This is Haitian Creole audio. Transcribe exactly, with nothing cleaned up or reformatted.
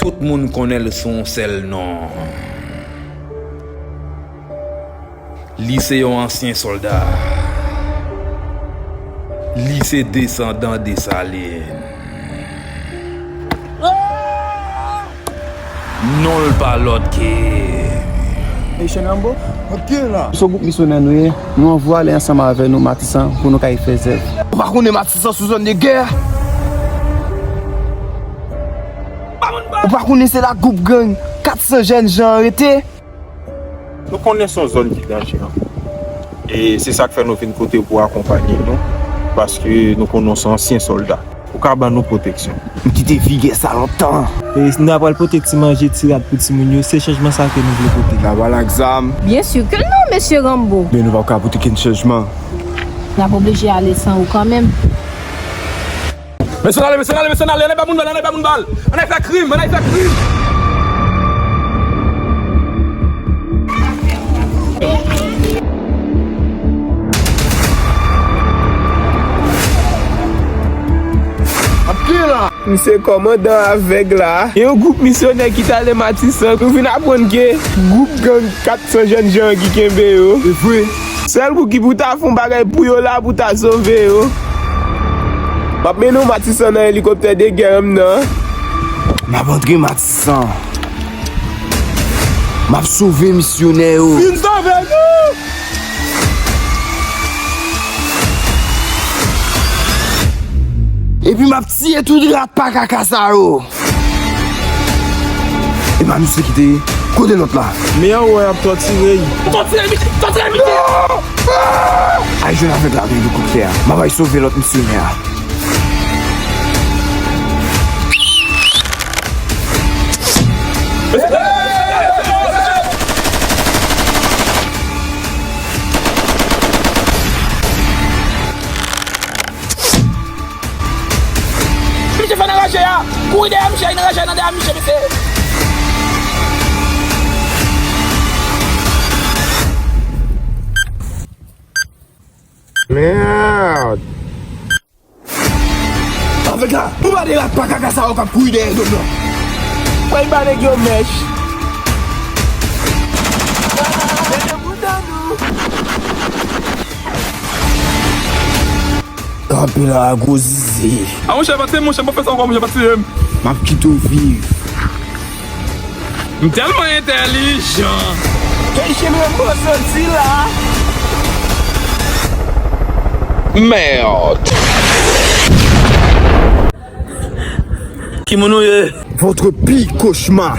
Tout moun konnen l sou yon sèl non. Li se yon ansyen sòlda. Li se desandan Desalin. Non l pa lòt ke Nation Rambo? Ok la. Se yon gwoup misyonè nou ye. Nou anvo ale ansanm avè nou Matisan pou nou kay fè zèv. Ou pa konnen Matisan sou zòn de gè? Ou pa konnen se la gwoup gang kat san jèn jan an rete? Nou konnen se yon zòn ki danje anpil. E se sa k fè nou vin kote w pou akonpanye nou, paske nou konnen w se ansyen sòlda. Ou ka ban nou pwoteksyon. M kite vi gè sa lontan. E nou ta pral pote ti manje, ti rad pou timoun yo, se chanjman sa ke nou vle pote. N a pral ak zam. Byensi ke non, mesye Rambo. Men nou p ap ka pote kenn chanjman. N ap oblije ale san ou kanmenm. Mesye, n ale, mesye, n ale, mesye, n ale, ann al ba moun bal, ann al ba moun bal. Ann al fè krim, ann al fè krim. Ap ki la? M se kòmandan avèg la. Gen yon gwoup misyonè ki t ale Matisan. Nou vin aprann ke gwoup gang kat san jèn jan ki kenbe yo. E vre. Sèl gwoup ki pou ta fè yon bagay pou yo la pou ta sove yo. M ap mennen w Matisan nan elikoptè de gè m nan. M ap antre Matisan. M ap sove misyonè yo. Vin sove nou! Epi m ap tiye tout rat pa kaka sa yo. E pa misye ki te ye. Kote lòt la? Men anwo y ap tòtire l. Tòtire l piti! Tòtire l piti! Ay jwenn avèg la nan elikoptè a. M ap al sove lòt misyonè a. Misye fè nan raje a! Kouri dèyè misye, nan raje a, nan dèyè misye, mesye! Mèd! Avèg la, pou pa de rat pa kaka sa yo k ap kouri dèyè zòn nan. Fò y ba nèg yo mèch. Mete bouda nou. Kanpe la, gwo zizi. A, monchè, pa tiye m, monchè, pa fè sa ankò, monchè, pa tiye m. M ap kite w viv. M tèlman entèlijan. Kèy chen menm mwen soti la. Mèd. Ki moun ou ye? Votre pire cauchemar.